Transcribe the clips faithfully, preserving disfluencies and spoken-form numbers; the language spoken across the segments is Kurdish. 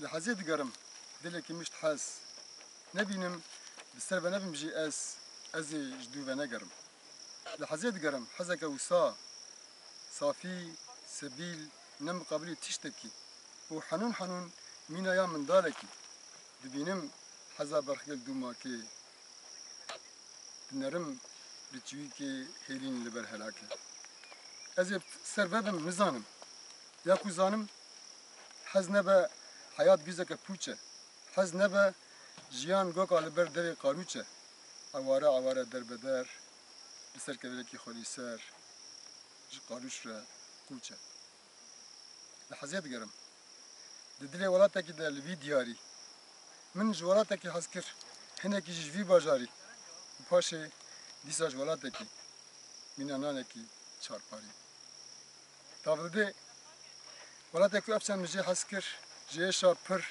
Li hezê digerim, dilekî mişt hez. Nebînim, bi ser ve nebim jî ez, ez ê ji dû venegerim. Li hezê digerim, hezeke wisa, safî, sebîl, ne miqabilî tiştekî û henûn henûn mîna ya mindalekî. Dibînim heza berxgel dûmakê. Dinerim bi çivîkê hêlîn li ber helakê. Ez ê ser vebim nizanim. Ya ku zanim, hez nebe heyat gizeke pûç e. Hez nebe jiyan goka li ber devê Qarûç e. Eware eware derbeder, bi ser kevirekî xwelî ser, ji Qarûç re kûç e. Li hezê digerim. Di dilê welatekî de li vî diyarî. Min ji welatekî hez kir, hinekî jî ji vî bajarî. Û paşê dîsa ji welatekî, mîna nanekî çarparî. Tavildê, welatek ku ev çend min jê hez kir, ji êşa pir,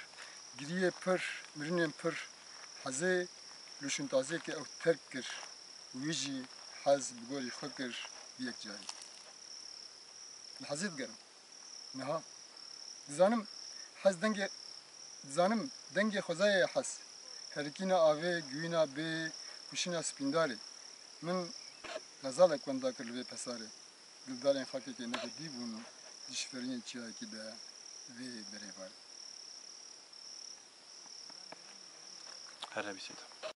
giriyê pir, mirinên pir, hezê li şûntaziyekê ew terk kir. Wî jî hez bi gorî xwe kir bi yekcarî. Li hezê digerim. Niha. Dizanim hez dengê, dizanim dengê xwezayê ye hez. Herikîna avê, guhîna bê, kuşîna spîndarê. Min xezalek wenda kir li vê pesarê. Dildarên xakekê ne bi dî bûn, di şiferînên çiyayekî de vê berê var. Her hebî Seyda.